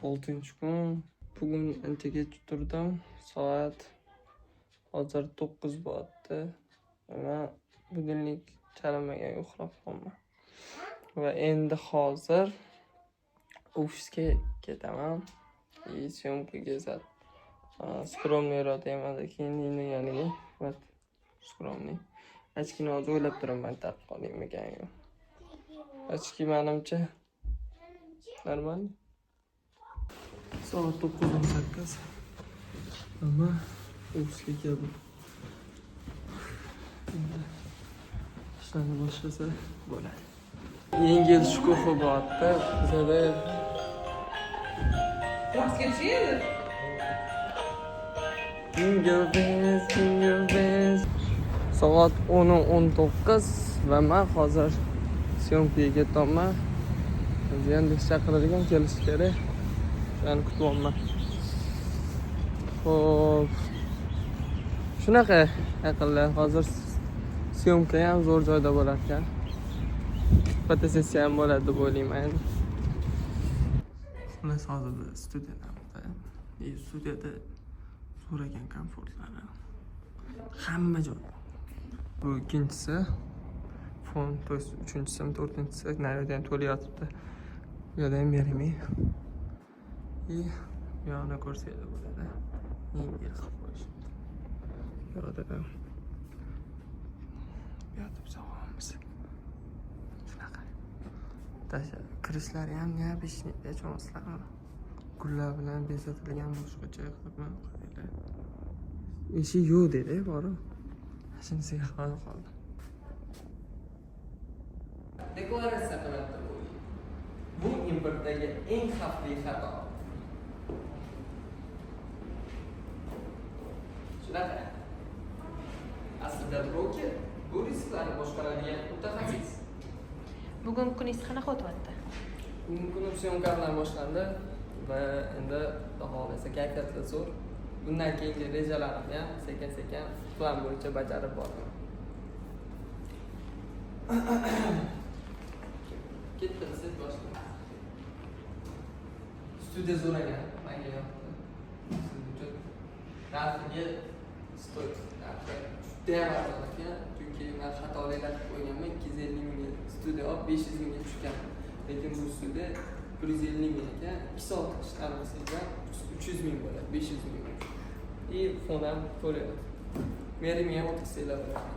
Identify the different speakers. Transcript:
Speaker 1: 6-kun. Bugun ancha kech turdim. Soat hozir 9 bo'lyapti. Man будильник chalinmagan, uxlab qolman. Va endi hozir ofisga ketaman. И съёмка ga sal скромный roq temada kiyinganligi. Вот, скромный. Очки ni hozir o'ylab turibman, taqib qolaymikan, yo'q. Очки manimcha нормально. Soat 9:18. Ammo ofisga keldim. Endi ishlarni boshlasa bo'ladi. Yangi yil shukuhi bo'lyapti. Bizada
Speaker 2: Raqsga tushaydi.
Speaker 1: Jingle bells, jingle bells. Soat 10:19 va man hozir съёмка ga ketyapman. Yandex chaqiradigan, kelishi kerak. Shularni kutyapman. Xo'p. Shunaqa, yaqinlar, hozir съёмка ham zo'r joyda bo'lar ekan. Fotosessiya ham bo'ladi deb o'ylayman endi. Xullas, hozir biz studiyadamiz. И studiyada zo'r ekan, komfortlari. Hamma joy. Bu ikkinchisi fon, то есть uchinchisimi, to'rtinchisi, naryoqda ham to'la yotibdi. Bu yerda ham bermay. И bu yoqni ko'rsanglar bo'ladi. Yengil qilib qo'yishibdi. Bu yoqda ham, bu yoqda biz og'amiz. Shunaqa. Tasha kirishlari ham необычный, tushunasizlarmi? Gullar bilan bezatilgan, boshqacha qilib, qaranglar. Eshik yo'q dedi, borib. Shunisiga hayron qoldim. Deklaratsiya qiladi deb o'ylayman. Bu importdagi eng xavfli xato. Shunaqa. Aslida broker bu risklarni boshqaradigan mutaxassis.
Speaker 2: Bugun kuningiz qanaqa o'tyapti?
Speaker 1: Bugun kunim съёмка bilan boshlandi va endi, xudo xohlasa, kayfiyatli zo'r. Bundan keyingi rejalarimni ham sekin-sekin plan bo'yicha bajarib boraman. Ketdi desak, boshlaymiz. Studiya zo'r ekan, menga yoqdi. Studiya narxiga стоит. Narxi judayam arzon ekan, chunki man xatoliklar qilib qo'yganman, 250 mingga studiya olib 500 mingga tushganman. Lekin bu studiya 150 ming ekan, 2 soat ishlarni qilsangiz ham 300 ming bo'ladi, 500 ming. И fon ham to'layapti. Merimi ham o'tkazsanglar bo'ladi.